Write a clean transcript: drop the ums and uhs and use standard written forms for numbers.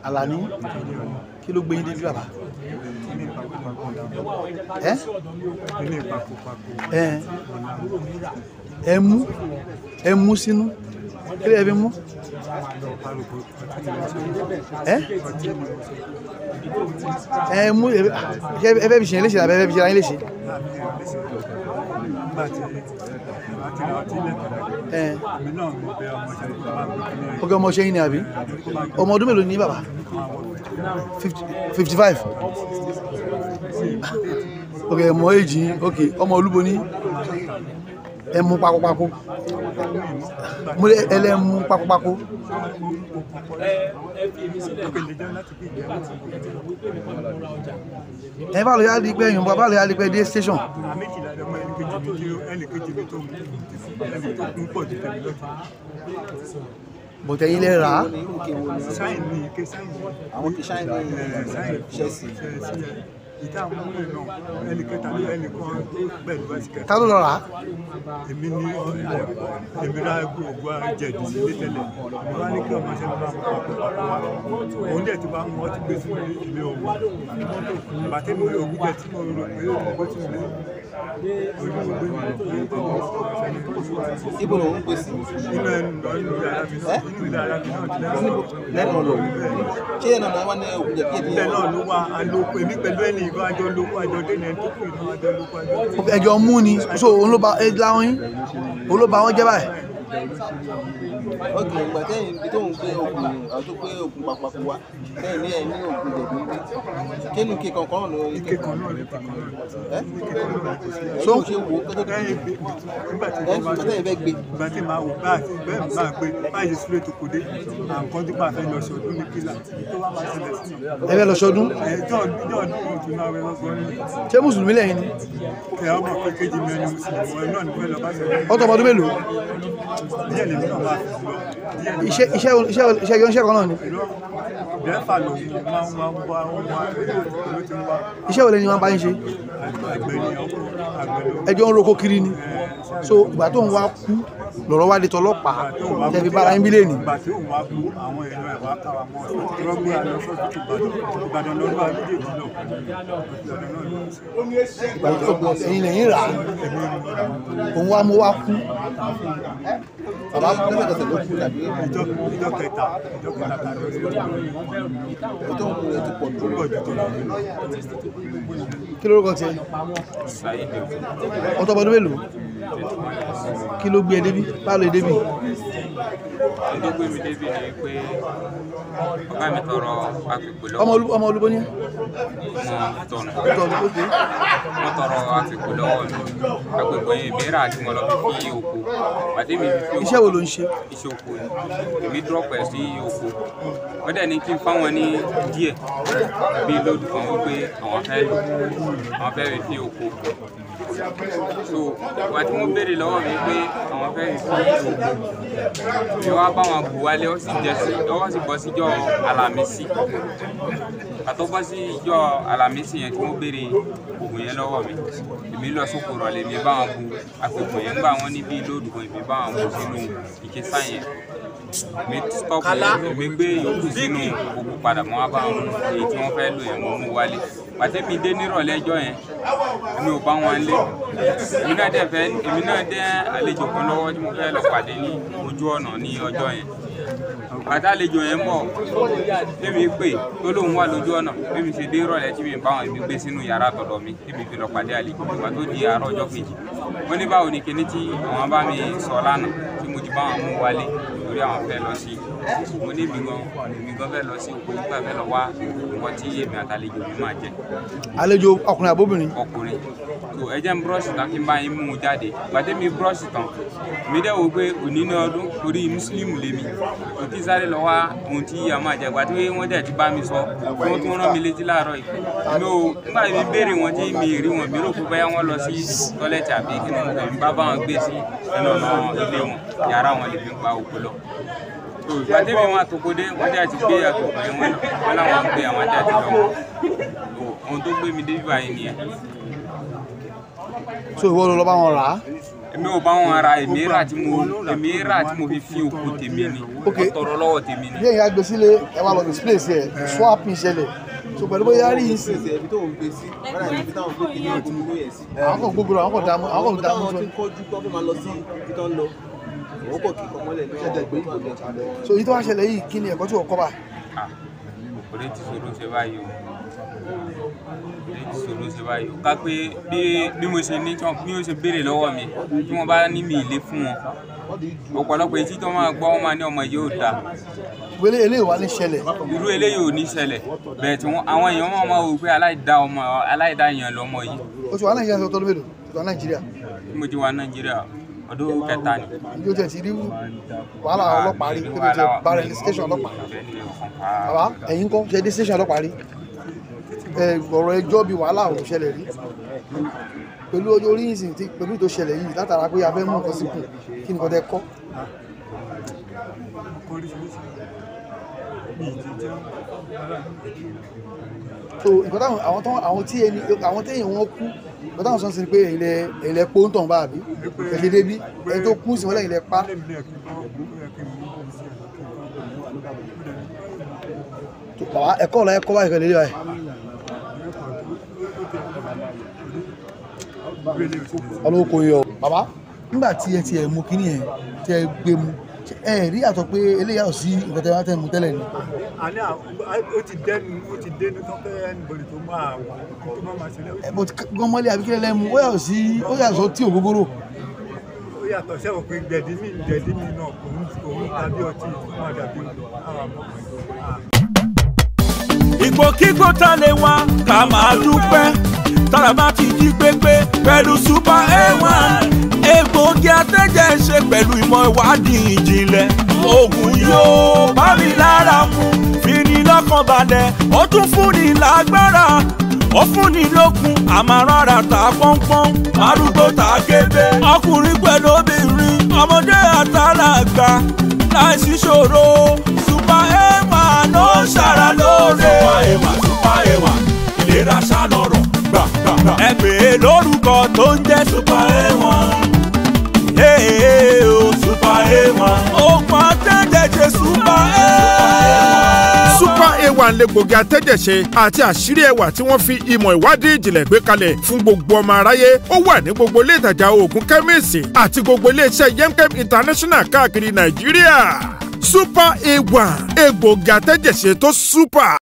Àlàní, kí ló gbé yín débi bàbá? Ẹ ẹ mú ẹ mú sínú, kí lè fi mú? Ẹ ẹ mú ẹ fẹ́ fi ṣe léṣe àbẹ fẹ́ fi ṣe ara yín léṣe? Ọgá ọmọ ṣẹ́yìn ni àbí? Ọmọ ọdún mélòó ni bàbá? 55. Ok, ọmọ èjì yín, ok, ọmọ olúbo ní ẹ mú pakopako. Mo lé ẹlẹ́mú pakopako. Ẹ bá lọ yá di pé ẹ̀yìn bá lọ yá di pé dé station. Bọ̀tẹ̀ yín lè rà á. Ta ló lọ rà á? Èmi ni èmi ra ògùn jẹ̀dí sílé tẹ́lẹ̀. Mo wá ní kí ọmọ ṣe máa mú papọ̀ papọ̀ wá. Òun dẹ̀ ti bá mú ọtí gbé sínú ilé òun. Bàtẹ́ mi ògùn jẹ tí mo rò pé òun gbé sínú ilé. Ibo lòun gbé sí? Inú ẹnu lọ, inú yàrá mi náà, inú yàrá mi náà ti lẹ́nu. Lẹ́nu ọ̀nà. Ṣé ẹnu ọ̀nà wà ní ògùn jẹ̀dí? Ibẹ̀ náà ló wà, àlòkù èmi pẹ̀lú ẹni ìbá àjọ lóko àjọ dé ní ẹni tó kù ìná àjọ lóko àjọ dé. Ẹjọ́ mú ni, so òun ló ba ẹ láwọn yín, òun ló ba wọn jẹ́ báyìí. Ok, ìgbà tẹ́yìn ibi tó ń gbé ògùn àwọn tó gbé ògùn papapọ̀ wá, tẹ́yìn ní ẹ̀ ní ògùn jẹ̀dí ń gbé. Kénu ike kankan náà ló Ike kan náà ló kan náà. Ẹ́ So ṣe wo kótó tó Lẹ́yìn nígbà tí ẹ́ mo máa tẹ́yìn fẹ́ gbé. ìgbà tí màá wò bá àti bẹ́ẹ̀ máa gbé báyìí sílé tó kò dé àǹkan tó bá fẹ́ lọ ṣọdún ní kílà tó wá máa ṣẹlẹ̀ sí mi. Ẹ fẹ́ lọ ṣọdún. Ẹjọ́ ọdún òtún náà wẹ́ lọ́gbọ́n ní Ṣé Mùsùlùmí lẹ́yìn ni? ẹ ọmọ kékeré mi ẹni mùsùlùmí ẹ náà ní fẹ́ lọ bá ṣẹlẹ̀. Ọ̀tọ̀ ọmọ ọdún mélòó? Díẹ̀ lèmi náà máa fi lọ. Díẹ̀ lèmi Iṣẹ́ iṣẹ́ iṣẹ́ iṣẹ́ iṣẹ́ kan náà ni. lọ. Dẹ́fà lòun máa ń wá ń wá ń wá ló ti ń wá. Iṣẹ́ wo lẹni wọn bá yín ṣe? Àgbẹ̀ ni ọkọ̀ àgbẹ̀ ló. Ẹjọ́ ń roko kiri ni. So ìgbà tó ń wá kú lọ̀rọ̀ wá di tọlọ́pàá tẹ̀fi bára yín bílẹ̀ ni. Ìgbà tí òun wá kú àwọn èèyàn ẹ̀ wá káwa mọ́ ọ̀sán tí wọ́n gbé àlọ́ sọ́sítù Ìbàdàn. Ìbàdàn lọ́dún wa méjèèjì lọ. Ìbàdàn náà lọ. Ìgbà tó gbọ́ ẹ̀yin lẹ́yìn rà á. Òun wá mú wá kú. Bàbá lẹ́sẹ̀kẹsẹ̀ ló kú tàbí Ìjọ kẹta ìjọ kẹta ta lọ sí ọdún ó tó ń kú rẹ̀ ti pọ̀ jù. tó pọ̀ jù tó lọ. Kí lórúkọ tiẹ̀? Ọ̀tọ̀ ọmọ ọdún mélòó? Kí ló gbé ẹ débí? Báwo lè débí? Ohun tó gbé mi débi ni pé ọ̀gá mi tọrọ àpèpè lọ́wọ́ Ọmọ olú ọmọ olúbo ni ẹ́? mo tọ̀nà. Ọ̀tọ̀ ọdún ok. Wọ́n tọrọ àpèpè lọ́wọ́ mi. Àpèpè yẹn ìbéèrè àti mo lọ fi fi oko. Pàtẹ́ mi fi fi oko. Iṣẹ́ wo ló ń ṣe? Iṣẹ́ oko ni. Èmi drop ẹ̀ sí oko. Wọ́n dẹ̀ ní kí n fáwọn ní díẹ̀ bí lóòdù kan wípé àwọn fẹ́ lò. Àwọn fẹ́ fi fi oko. So ìgbà tí wọ́n béèrè lọ́wọ́ mi pé àwọn fẹ́ fi fi oko. Mi wá bá wọn bù wálé, ó sì jẹ́ sí, ó sì bọ́ síjọ́ Àlàmísì. Àtọ́ bọ́ sí ìjọ́ Àlàmísì yẹn tí wọ́n béèrè ògùn yẹn lọ́wọ́ mi. Èmi lọ sóko rọ̀lẹ́ mi bá wọn bu àpèpọ̀ yẹn nígbà wọn níbi lóòdù kan èmi bá wọn bu sínú ike sá yẹn. Mi stop yẹn, èmi gbé yòókù sínú òkú padà mọ́ wá bá wọn mú èyí tí wọ́n fẹ́ lò yẹn mo mú wálé. Pàtẹ́ mi dé nírọ̀lẹ́ ẹjọ́ yẹn, èmi ò bá wọn lé. Èmi náà dẹ̀ fẹ́, èmi náà dẹ́ àlejò kan lọ́wọ́ tí mo fẹ́ lọ pàdé ní ojú ọ̀nà ní ọjọ́ yẹn. Bàtà àlejò yẹn ń bọ̀, tèmi pè tó lóun wà lójú ọ̀nà, tèmi ṣe dé ìrọ̀lẹ́ tí mi bá wọn èmi gbé sínú yàrá tọ̀dọ̀ mi, tèmi fi lọ pàdé àlejò mi. Ìgbà tó di àárọ̀ ọjọ́ kejì, wọ́n ní báwo ni kinní tí àwọn bá mi sọ lánàá tí mo ti bá wọn mú wálé torí àwọn fẹ́ lọ sí. Mo ní èmi gan fẹ́ lọ sí oko nígbà fẹ́ lọ wá nǹkan tí èmi àtàlejò mi máa jẹ. Àlejò ọkùnrin àbóbìnrin? Ọkùnrin. So ẹ jẹ́ n búrọ́ọ̀ṣì tán kí n bá yín mú un jáde. Ìgbà tẹ́mi búrọ́ọ̀ṣì tán, èmi dẹ̀ wò pé òní ní ọdún torí Mùsùlùmí lèmi. Kò tí sáré lọ wá ohun tí a máa jẹ. Ìgbà tí wọ́n dẹ̀ ti bá mi sọ, tí wọ́n tún rán mi létí láàárọ̀ yìí. Èmi ò, nígbà tí mi béèrè wọn tí mi rí wọn, mi rò pé bóyá wọ́n lọ sí tọ́lẹ́tì àbí kí ni mo bá bá wọn gbé sí ẹnu ọ̀nà ilé wọn, yàrá wọn lè fi pa òkú lọ. Ìgbà tẹ́mi wọn àtòkò dé, wọ́n dẹ̀ ti gbé àtòkò yẹn wọn lọ, wọ́n láwọn gbé àwọn dẹ̀ ti lọ. Ohun tó gbé mi dé báyìí nìyẹn. So ìwọ ló lọ bá wọn rà á? Èmi ò bá wọn ra, èmi rà tí mo fi fi oko tèmi ni. Wọ́n tọrọ lọ́wọ́ tèmi ni. Bí ẹ̀yin á gbé sílé, ẹ wá lọ display sí ẹ̀, swap ìṣẹ̀lẹ̀. So pẹ̀lú bóyá rí yìí sí. Ibi tó ń gbé sí, ibi táwọn gbé kìíní òkú yẹn sí. Àwọn kan gbogbo àwọn kan dààmú, àwọn kan dààmú. Àwọn tí ń kọjú tó fẹ́ máa lọ sí ibi tó ń lọ. Òun kò kí kọ́ mọ́lẹ̀ ní ọ̀gbẹ́. So èyí tó wá ṣẹlẹ̀ yìí, kí ni ẹ̀kọ́ tí wọ́n kọ́ bá? Òde ti ṣòro ṣe báyìí o. Òde ti ṣòro ṣe báyìí o. Ká pé bí mo ṣe ní bí ó ṣe béèrè lọ́wọ́ mi, tí wọ́n bá ní mi ìlé fún wọn. Ọ̀pọ̀lọpọ̀ etí tó máa gbọ́ wọn máa ní ọmọ yìí ò dáa. Wẹ́lé eléyìí wà ní ṣẹlẹ̀. Irú eléyìí ò ní ṣẹlẹ̀. Bẹ́ẹ̀ tí àwọn èèyàn máa wò pé aláìdá ọmọ aláìdá èèyàn lọmọ yìí. O ti wà Nàìjíríà tó mélòó? O ti wà Nàìjíríà? Bí mo ti wà Nàìjíríà, ọdún kẹta ni. Ìjọ tẹ̀ ti rí wàhálà ọlọ́pàá rí, tó ti bára ẹni station ọlọ́pàá. Bàbá, ẹ̀yin kọ́ ṣe dé station ọlọ́pàá rí. Ọ̀rọ̀ ẹjọ́ bíi wàhálà ò ṣẹlẹ̀ rí. Pẹ̀lú ọjọ́ orí ìsìn tí pẹ̀lú tó ṣẹlẹ̀ yìí látara pé a fẹ́ mú nǹkan síkùn, kí ni kò tẹ́ kọ́? So nǹkan táwọn àwọn tí ẹni àwọn téèyàn wọn kú, nǹkan táwọn sọ sí ni pé ilẹ̀ pọ́ńtàn bá àbí ẹ̀ṣẹ̀ débí ẹni tó kú sí wọn lẹ́yìn ilẹ̀ pa. Bàbá ẹ̀kọ́ ọ̀la ẹ̀kọ́ báyìí kan lélẹ̀ báyìí. Ọlọ́wọ́ kò yọ. Bàbá nígbà tí ẹ ti ẹ̀ mú kínní ẹ̀ tí ẹ gbé mu, ẹ rí àtọ̀ pé eléyà ò sí nǹkan tẹ́ wá tẹ́ mu tẹ́lẹ̀ ni. Àní ó ti dẹnu ó ti dẹnu tó fẹ́ ẹnibọ̀dì tó máa tó máa ṣẹlẹ̀. Ẹ bó ti gbọ́n mọ́lẹ̀ àbí kílẹ̀ lẹ́mu, ó yà sí ó yà sọ tí ògógóró. Ó yàtọ̀ sẹ́wọ̀n pé gbẹ̀dí mi náà kò ń tàbí ọtí tó máa dàbí àwọn àmọ́. Ìgbòkígbò tá lè wá ká máa dúpẹ́, tára bá ti jí pépé pẹ̀lú Super A1, egbòogi atẹ́jẹ́ ṣe pẹ̀lú ìmọ̀ ìwádìí ìjìnlẹ̀. Oògùn yóò bá mi lára mu, fini lọ́kàn balẹ̀, ó tún fúnni lágbára, ó fúnni lókun, àmàràrà ta pọ́npọ́n, arúgbó ta kébé, ọkùnrin pẹ̀lú obìnrin, ọmọdé àtàlàgbà, láìsí ṣòro. Super A1 ló ń ṣara lóore. Super A1, Super A1, ìlera ṣá lọ́rọ̀ gbà gbà gbà. Ẹ pè é lórúkọ tó ń jẹ́ Super A1. Ee o Super A1. Ògùn atẹ́jẹ̀ṣe Super A1. Super A1 lè gbòógì atẹ́jẹ̀ṣe àti àṣírí ẹwà tí wọ́n fi ìmọ̀ ìwádìí ìjìnlẹ̀ gbé kalẹ̀ fún gbogbo ọmọ aráyé. Ó wà ní gbogbo ilé ìtajà oògùn kẹ́míìsì àti gbogbo ilé iṣẹ́ Yemkem International káàkiri Nàìjíríà. Super A1 egbòogi atẹ́jẹ̀ṣe tó super.